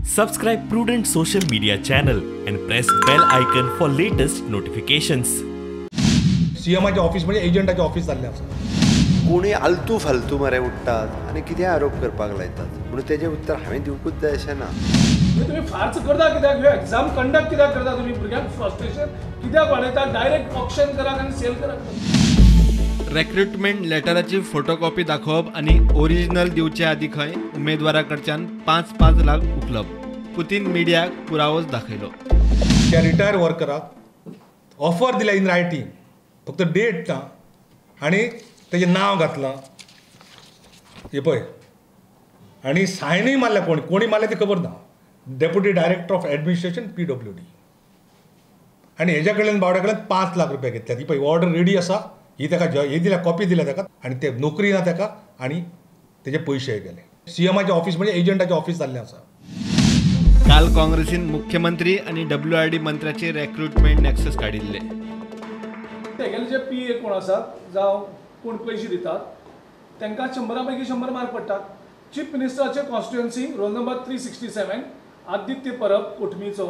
Subscribe Prudent social media channel and press bell icon for latest notifications. सीएमाचे office म्हणजे एजंटाचे office जाल्लें आसा. कोणूय आलतू फालतू मरे उठ्ठात आनी कितें आरोप करपाक लायतात म्हणून तेजें उत्तर हांवें दिवकूच जाय अशें ना. तुम्ही फार्च करता कित्याक, ह्यो एग्जाम कंडक्ट कित्याक करता तुम्ही, भुरग्यांक फ्रस्ट्रेशन कित्याक वाडयता, डायरेक्ट ऑक्शन करात आनी सेल करात. रेक्रुटमेंट लेटराची फोटोकॉपी दाखोवप आनी ओरिजिनल दिवचे आदी खंय उमेदवारा कडच्यान 5-5 लाख उखलप, पुतीन मिडियाक पुरावोच दाखयलो. त्या रिटायर वर्कराक ऑफर दिल्या इन रायटींग, फक्त डेट ना आनी तेजें नांव घातलां हें पळय, आनी सायनूय मारल्या, कोणी कोणी मारल्या ती खबर ना. Deputy director of administration PWD, आनी हेज्या कडल्यान बावड्या कडल्यान 5 लाख रुपया घेतल्यात. ही पळय ऑर्डर रेडी आसा, ही ताका हे दिल्या, कॉपी दिल्या ताका, आनी ते नोकरी ना ताका आनी तेजे पयशे गेले. सीएमाचे ऑफिस म्हणजे एजंटाचे ऑफिस जाल्लें आसा. काल काँग्रेसीन मुख्यमंत्री आनी WRD मंत्र्याचे रेक्रुटमेंट नॅक्सस काडिल्ले. तेगेले जे पी ए कोण आसात जावं कोण पयशे दितात तांकां 100 पैकी 100 मार्क पडटात. चीफ मिनिस्टराचे constituency roll number 367 Aditya Parab कोटमीचो,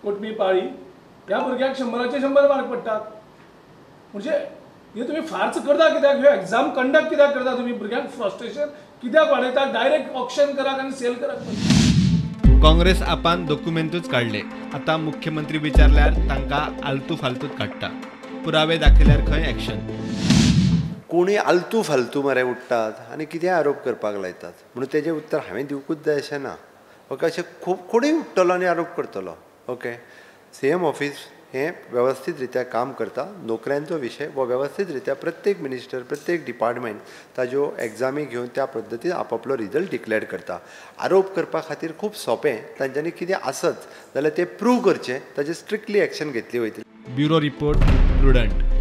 कोटमी पाळी, ह्या भुरग्याक 100चे 100 मार्क पडटात. म्हणजे हे तुम्ही फार्च करता कित्याक, ह्यो एग्जाम कंडक्ट कित्याक करता तुम्ही, भुरग्यांक फ्रस्ट्रेशन कित्याक वाडयता, डायरेक्ट ऑक्शन करात आनी सेल करात. काँग्रेस आपान दोकुमेंतूच काडले, आतां मुख्यमंत्री विचारल्यार तांकां आलतू फालतूच काडटा, पुरावे दाखयल्यार खंय एक्शन. कोणूय आलतू फालतू मरे उठ्ठात आनी कितें आरोप करपाक लायतात म्हणून तेजें उत्तर हांवें दिवकूच जाय अशें ना. ओके, अशें खूब कोणूय उठ्ठलो आनी आरोप करतलो. ओके, सीएम ऑफिस हें वेवस्थीत रित्या काम करता, नोकऱ्यांचो विशय हो वेवस्थीत रित्या प्रत्येक मिनिस्टर प्रत्येक डिपार्टमेंट ताज्यो एग्जामी घेवन त्या पद्दतीन आपआपलो रिजल्ट डिक्लेअर करता. आरोप करपा खातीर खूब सोंपें, तांच्यांनी कितें आसत जाल्यार तें प्रूव करचें, ताजेर स्ट्रिक्टली एक्शन घेतली वयतली. Bureau report, Prudent.